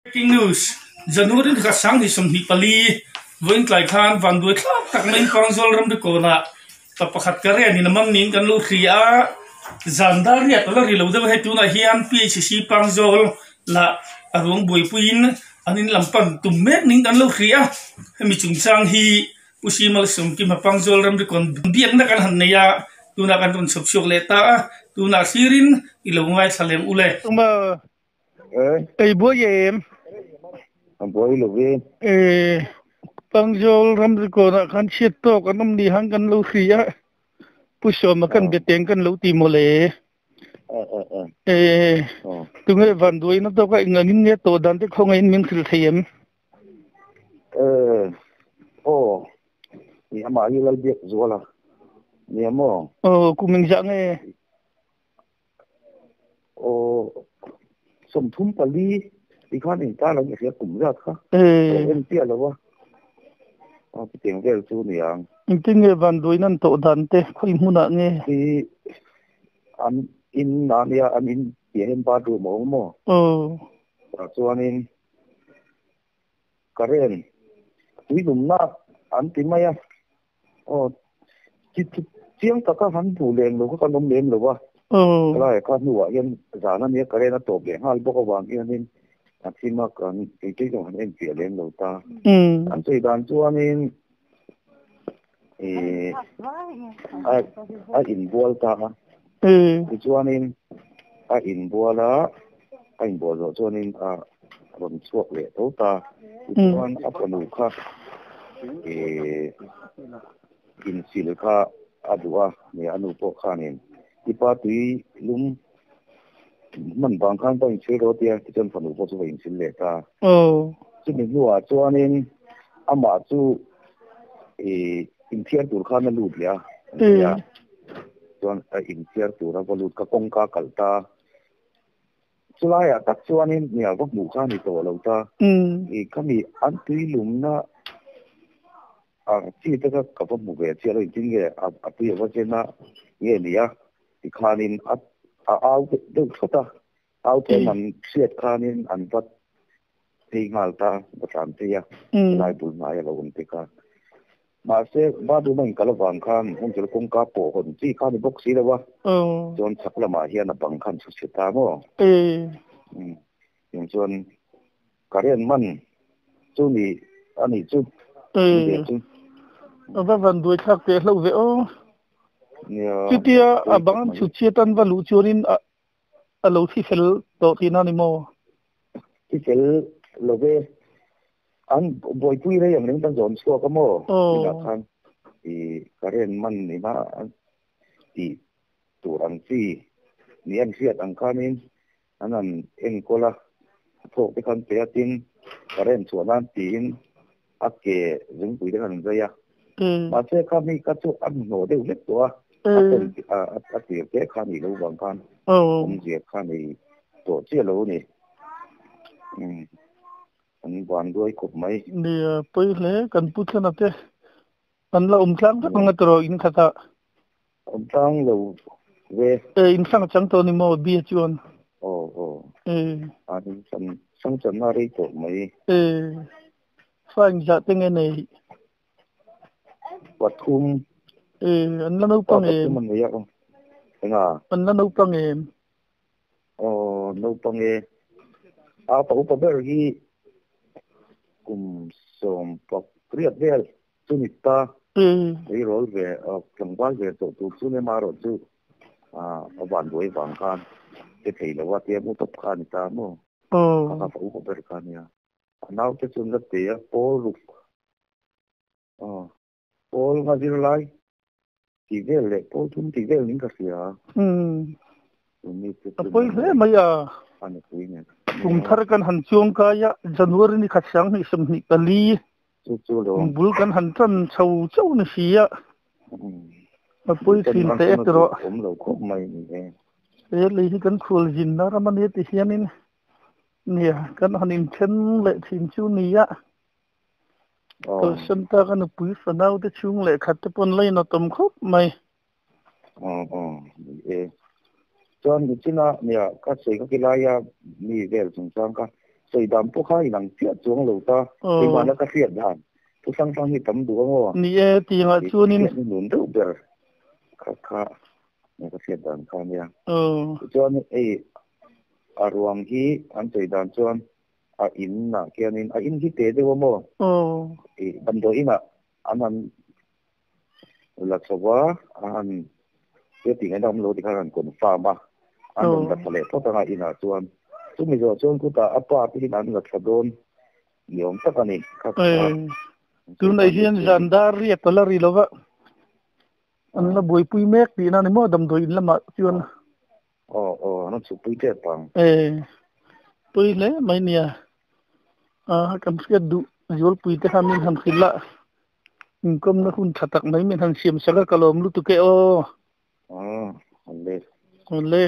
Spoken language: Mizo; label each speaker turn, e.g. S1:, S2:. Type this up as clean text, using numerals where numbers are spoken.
S1: Breaking news, January ni kha 2024, vawiin tlai khan vanduai thlak tak maiin Pangzawl ramri kawnah pa pakhat ka rian in a man niin kan lo hria a, zan dar riat a la ri lo deuh a hei tunah hian PHC Pangzawl lah a ruang buaipuiin an in lam pan tum mek niin kan lo hria a, hemi chungchang hi Pu Simalsawmkima Pangzawl ramri kawn biakna kan han nei a, tunah kan rawn chhawp chhuak leh ta a, tunah thlirin i lo ngaithla lem u le.
S2: Ei buai em?
S3: A buai lo ve.
S2: Pangzawl ramri kawnah khan chhiat tawk an awm ni han kan lo hri a, Pu Sawma kan biateng kan lo ti mawle. Tunge vanduaina tawka engangin nge tawh dan te khawngaihin min hrilh thei em?
S3: Aw, ni amah hi Lalbiak Zuala nia maw?
S2: Aw, kum engzah nge?
S3: Aw, 34 ti khan in tar ang i hria kum zat kha. Ka en chiah lo a. Aw, chutiang vel chu ni ang.
S2: Engtin nge vanduai nan tawh dan te khawi hmunah nge?
S3: Hi an in a nia, an in piah hian bathroom a awm maw?
S2: Aw.
S3: Tah chuanin current tuilumna an ti mai a. Aw, chiang taka han hmuh lem lo kha kan awm lem lo a. Helai kha hnuah hian zan a nia current a tawp leh nghal bawk avang hianin a thim a kan keitei zawng han enfiah lem lo ta. An sawi dan chuanin ih a inbual ta a. Tichuanin a inbual a, a inbual zawh chuanin a rawn chhuak leh tho ta. Tichuan a fanu kha ih insil kha a duh a, nia a nu pawh khanin i pa tui lum hman vang khan va insil rawh tia tichuan fanu pawh chu va insil leh ta. Chumi hnuah chuanin amah chu ih inthiar tur khan a lut leh a, nia chuan a inthiar tur a va lut kha kawngka kalh ta. Chulaiah tak chuanin nia va hmuh kha a ni tawh lo ta. I khami an tui lumna ang chi te kha ka va hmu ve chiah lo engtin nge a tui a va chen a nge ni a tikhanin a a au deuh thawt a, au thawm an hriat khanin an va phei nghal ta, va tlan phei a, helai bul hnai a lo awm te kha. Mahse, bathroom a inkal avang khan hmun chu kawngka pawh hawn chi kha a ni bawk si lo a, chuan chhak lamah hian a bang khan chhu chhe ta maw? Tiang chuan current man chu ni a nih chu ve chu.
S2: A va van duai thlak teh hlo ve aw. Chutia a bang an chhut chhiat an va luh chuanin a lo thi fel tawh tihna a ni maw?
S3: Thi fel lo ve. An buaipui rei ang reng kan zawn chhuak a maw? Tunah khan i current man ina tih tur ang chi ni an hriat ang khanin an han enkawl a, a thawk te khan pe a tin current chhuah nan tiin a ke zungpui te khan an zai a. Mahse kha mi kha chu a hnuhnawh deuh hlek tawh a, a pen a tir te kha nih loh vang khan awmzia kha nei tawh chiah lo a ni. An van duai khawp mai.
S2: Nia, pawi hle kan pu thlana te an la awm tlang vek ang a tiraw in khatah.
S3: Awm tlang lo ve.
S2: E, in hrang chang tawh ni maw bia chuan.
S3: Aw aw. E. An in hrang hrang channa rei tawh mai.
S2: E, fa engzah te nge nei?
S3: Pathum.
S2: E, an la naupang em?
S3: Pathum an nei a aw. Enga?
S2: An la naupang em?
S3: Aw naupang e. A pa upa ber hi kum 18 vel chu ni ta. Eirawl ve tlangval ve tawh tur chu lem erawh chu a van buai vang khan che thei lo a tia mu tawp kha a ni ta maw. A pa upa ber kha a nia. A naute chu an la pe a pawl ruk. Aw. Pawl nga zirlai tih vel leh pawl thum tih vel ning ka hria.
S2: A pawi hle mai a. Kum thar kan han chuang kai a, January ni khat 2024 bul kan han tan chho chauh ni si a. A pawi thin teh e tiraw. He lei hi kan khual zinna ram a nia ti hianin nia kan han inthen leh thin chu nia. Kalsan ta ka nupui fanau te chhung leh khat te pawn lain a tawm khawp mai.
S3: Aw aw ni e. Chuan nichina nia ka sawi ka kilaia mi vel chungchang kha Sawi dan pawh kha inang chiah chuang lo ta. Keimahna ka hriat dan thu hrang hrang hi tam duh ang aw.
S2: Ni e, tiangah chuanin.
S3: Hriatna nun deuh ber kha kha ka hriat dan kha ania. Tichuan hei a ruang hi an sawi dan chuan a in ah khianin a in hi teh deuh a maw? Damdawi inah an han la chho va, a han thil tih ngaihna awm lo tikhan an han confirm a, an rawn la thla leh phawt ang a inah chuan. Chumi zawh chuan khutah a pa te hian an la thla dawn ni awm tak a ni. Kha kha
S2: Tunah hian zan dar riat a la ri lo va, an la buaipui mek tihna a ni maw damdawi in lamah chuan.
S3: Aw aw an rawn chhukpui tep ang.
S2: E pui hle mai nia. A kan hriat duh zualpui te kha min han hrilh a, inkawmna hun tha tak mai min han siam sak a ka lawm lutuk e aw.
S3: Aw awle.
S2: Awle.